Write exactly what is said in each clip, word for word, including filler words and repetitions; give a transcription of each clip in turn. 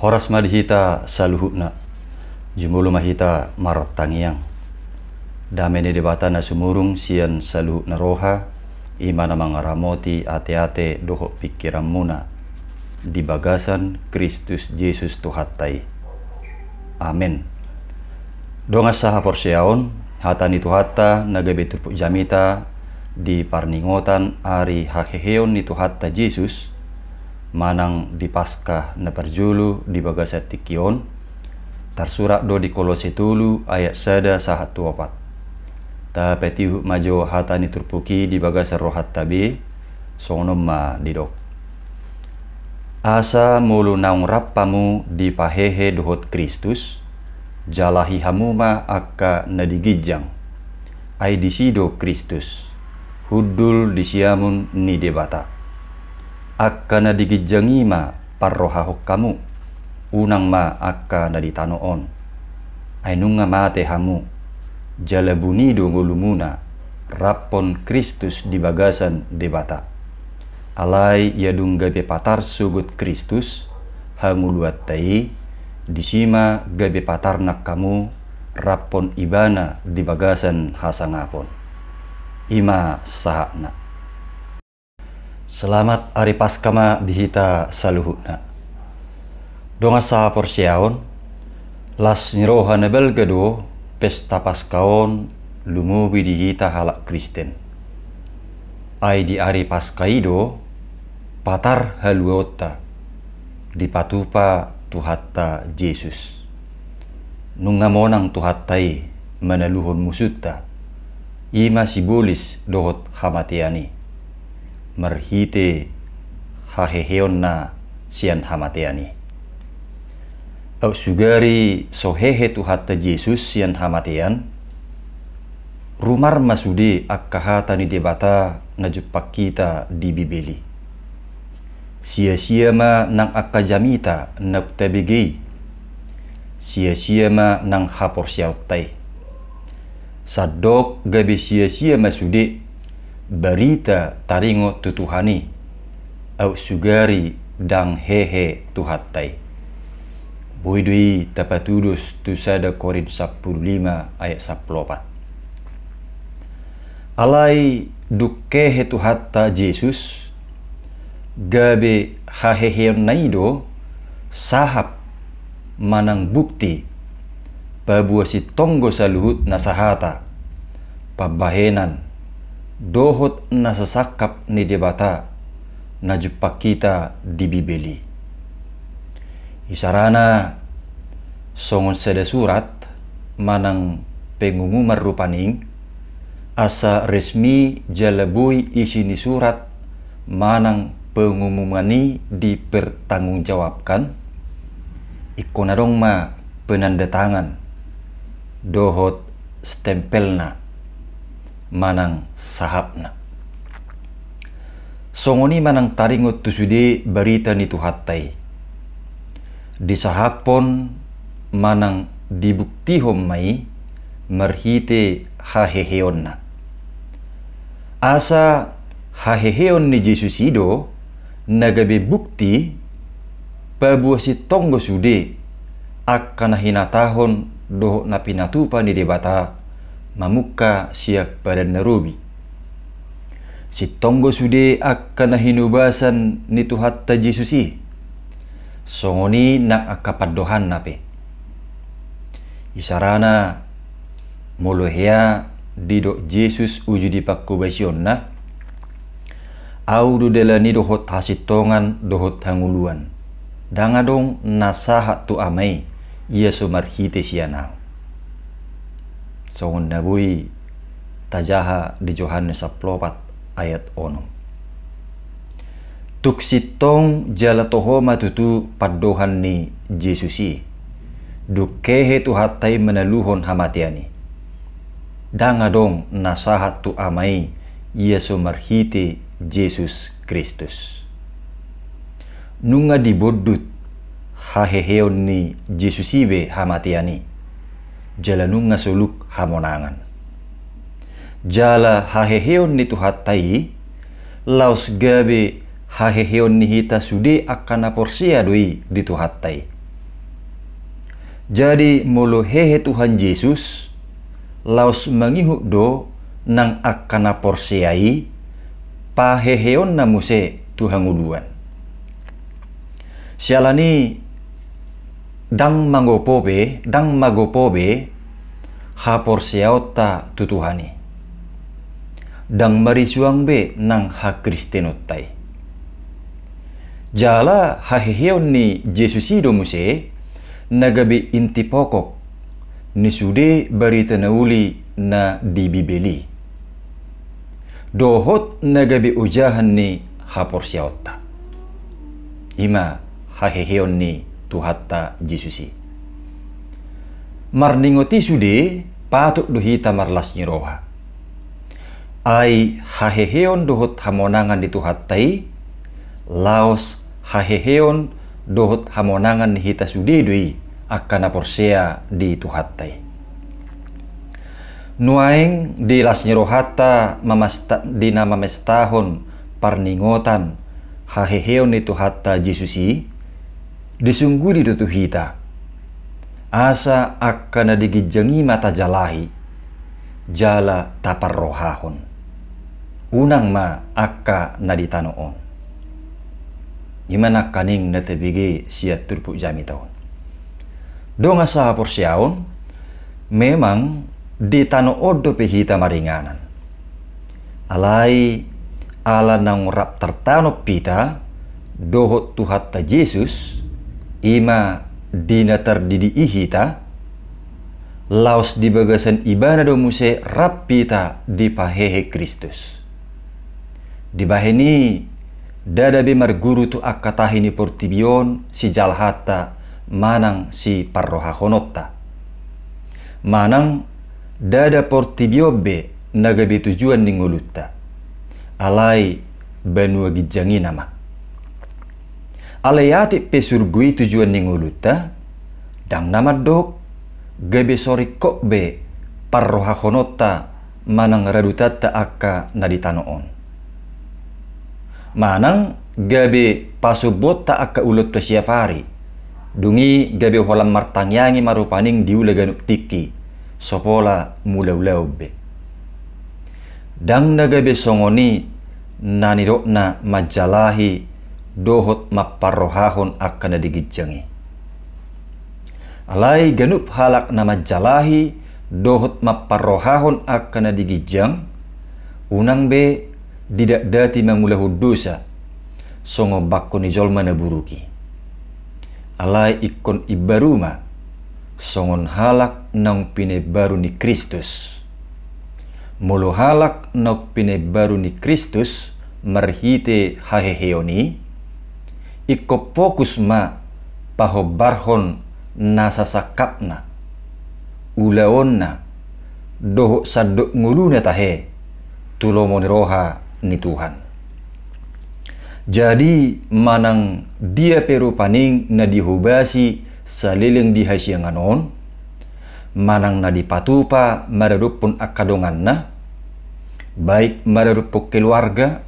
Horas ma di hita saluhutna. Jumolo ma hita martangiang. Dame ni Debata na sumurung sian saluhutna roha, i ma na mangaramoti ateate dohot pingkiranmuna di bagasan Kristus Jesus Tuhanta i. Amen. Dongan sahaporseaon, hata ni Tuhanta na gabe turpuk jamita di parningotan ari haheheon ni Tuhanta Jesus, manang di Paskah na parjolo di bagasan tingki on, tarsurat do di Kolose tolu ayat sada sahat tu opat. Tapatihut ma jo hata ni turpuk i di bagasan rohanta be, songon on ma didok. Asa molo naung rap hamu dipahehe dohot Kristus, jalahi hamu ma angka na di ginjang. Ai disi do Kristus, hundul di siamun ni Debata. Angka na di ginjang i ma parrohahon hamu, unang ma angka na di tano on. Ai nunga mate hamu, jala buni do ngolumuna, raphon Kristus di bagasan Debata. Alai ia dung gabe patar sogot Kristus, hangoluanta i, disi ma gabe patar nang hamu, raphon Ibana di bagasan hasangapon. I ma sahatna. Selamat ari Paskah ma di hita saluhutna. Dongan sahaporseaon, las ni roha na balga do pesta Paskah on lumobi di hita halak Kristen. Ai di ari Paskah i do patar haluaonta dipatupa Tuhanta Jesus. Nunga monang Tuhanta i manaluhon musunta, i ma sibolis dohot hamatean i, marhite haheheonna sian hamatean i. Aut sugari so hehe Tuhanta Jesus sian hamatean, rumar ma sude angka hata ni Debata na jumpang hita di Bibel i. Sia-sia ma nang angka jamita naung tabege i. Sia-sia ma nang haporseaonta i. Sandok gabe sia-sia ma sude barita taringot tu Tuhan i, aut sugari ndang hehe Tuhanta i. Boi do i tapatudos tu sada Korint sampulu lima ayat sampulu opat. Alai dung hehe Tuhanta Jesus, gabe haheheonna i do sahap manang bukti paboa sintonggo saluhut na sahata, pambahenan, dohot na sasangkap ni Debata na jumpang hita di Bibel i. Isarana songon sada surat manang pengumuman rupani, asa resmi jala boi isi ni surat manang pengumuman i dipertanggungjawabkan, ingkon adong ma penanda tangan dohot stempelna manang sahapna. Songon i ma nang taringot tu sude barita ni Tuhanta i. Disahaphon manang dibuktihon ma i marhite haheheonna. Asa haheheon ni Jesus i do na gabe bukti paboa sintonggo sude angka na hinatahon dohot na pinatupa ni Debata mamungka sian Padan na Robi. Sintonggo sude angka na hinobasan ni Tuhanta Jesus i, songon i nang angka pandohanna pe. Isarana, molo hea didok Jesus uju di panghobasionna, Ahu do dalan i dohot hasintongan dohot hangoluan. Ndang adong na sahat tu Ama i, ia so marhite sian Ahu. Songon na boi tajaha di Johannes sampulu opat ayat onom. Tung sintong jala toho ma tutu pandohan ni Jesus i, dung hehe Tuhanta i manaluhon hamatean i. Ndang adong na sahat tu Ama i, ia so marhite Jesus Kristus. Nunga dibondut haheheon ni Jesus i be hamatean i, jala nunga soluk hamonangan. Jala haheheon ni Tuhanta i, laos gabe haheheon ni hita sude angka na porsea do i di Tuhanta i. Jadi molo hehe Tuhan Jesus, laos mangihut do nang angka na porsea i paheheonna muse tu hangoluan. Siala ni i ndang magopo be, ndang magopo be haporseaonta tu Tuhan i. Ndang marisuang be nang hakristenonta i. Jala haheheon ni Jesus i do muse na gabe inti pokok ni sude barita na uli na di Bibel i, dohot na gabe ojahan ni haporseaonta. I ma haheheon ni Tuhanta Jesus i. Marningot i sude, patut do hita marlas ni roha. Ai haheheon dohot hamonangan ni Tuhanta i, laos haheheon dohot hamonangan ni hita sude do i angka na porsea di Tuhanta i. Nuaeng di las ni rohanta mamasta-, di na mamestahon parningotan haheheon ni Tuhanta Jesus i, disungguli do tu hita, asa angka na di ginjang i ma tajalahi jala taparrohahon, unang ma angka na di tano on. I ma nangkaning na tabege sian turpuk jamita on. Dongan sahaporseaon, memang di tano on dope hita maringanan. Alai ala naung rap tartanom hita dohot Tuhanta Jesus, i ma di na tardidi i hita, laos di bagasan Ibana do muse rap hita dipahehe Kristus. Dibahen i, ndada be marguru tu angka tahi ni portibi on sijalahatta manang siparrohahononta. Manang ndada portibi on be na gabe tujuan ni ngolunta, alai banua ginjang i nama. Alai atik pe surgo i tujuan ni ngolunta, ndang na mandok gabe so ringkot be parrohahononta manang radutanta angka na di tano on. Manang gabe pasombuonta angka ulaonta siapari, dung i gabe holan martangiangi ma rupani diula ganup tingki, so pola mulaulaon be. Ndang na gabe songon i na nidokna manjalahi dohot mamparrohahon angka na di ginjang i. Alai ganup halak na manjalahi dohot mamparrohahon angka na di ginjang, unang be didakdati mangulahon dosa songon bangko ni jolma na buruk i. Alai ingkon imbaru ma songon halak naung pinaimbaru ni Kristus. Molo halak naung pinaimbaru ni Kristus marhite haheheon i, ingkon fokus ma pahombarhon nasa sangkapna, ulaonna, dohot sandok ngoluna tahe tu lomo ni roha ni Tuhan. Jadi manang dia pe rupani na dihobasi saleleng di hasiangan on, manang na dipatupa maradophon angka donganna, baik maradophon keluarga,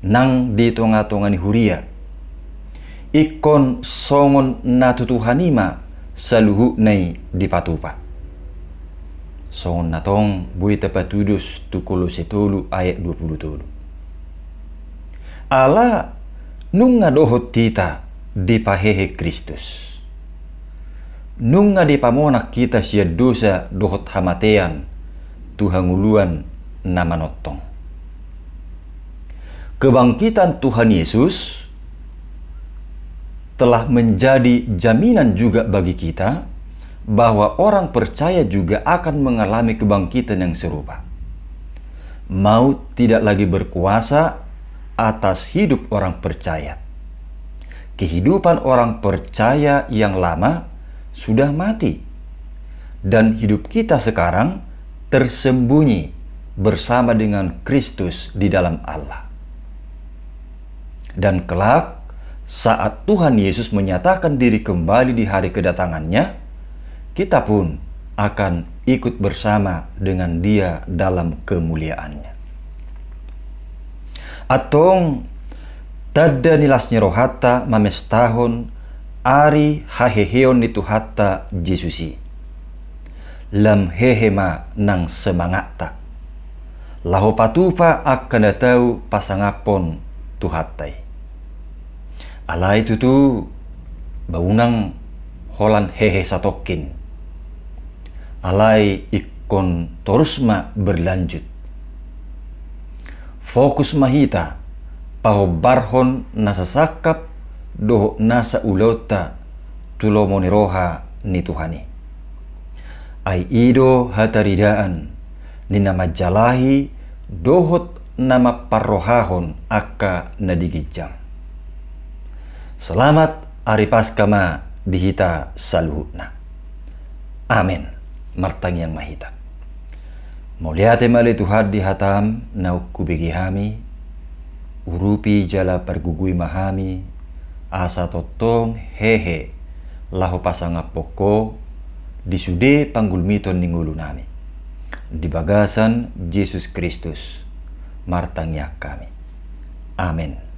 nang di tongatonga ni huria, ingkon songon na tu Tuhan i ma saluhutna i dipatupa. Songon na tong boi tapatudos tu Kolose tolu ayat dua pulu tolu. Ala nunga dohot hita dipahehe Kristus. Nunga dipamonang hita sian dosa dohot hamatean tu hangoluan na manongtong. Kebangkitan Tuhan Yesus telah menjadi jaminan juga bagi kita bahwa orang percaya juga akan mengalami kebangkitan yang serupa. Maut tidak lagi berkuasa atas hidup orang percaya. Kehidupan orang percaya yang lama sudah mati, dan hidup kita sekarang tersembunyi bersama dengan Kristus di dalam Allah. Dan kelak, saat Tuhan Yesus menyatakan diri kembali di hari kedatangan-Nya, kita pun akan ikut bersama dengan Dia dalam kemuliaan-Nya. Antong, tanda ni las ni rohanta mamestahon Ari haheheon ni Tuhanta Jesus i, lam hehe ma nang semangatta laho patupa angka na tau pasangaphon Tuhanta i. Alai tutu, ba unang holan hehe satongkin, alai ingkon torus ma berlanjut. Fokus ma hita pahombarhon nasa sangkap dohot nasa ulaonta tu lomo ni roha ni Tuhan i. Ai i do hataridaan ni na manjalahi dohot na mamparrohahon angka na di ginjang. Selamat Ari Paskah ma di hita saluhutna. Amen. Martangiang ma hita. Mauliate ma ale Tuhan di hataM naung hubege hami, urupi jala pargogoi ma hami, asa tongtong hehe laho pasangaphon Ho di sude panggulmiton ni ngolunami. Di bagasan Jesus Kristus martangiang hami. Amen.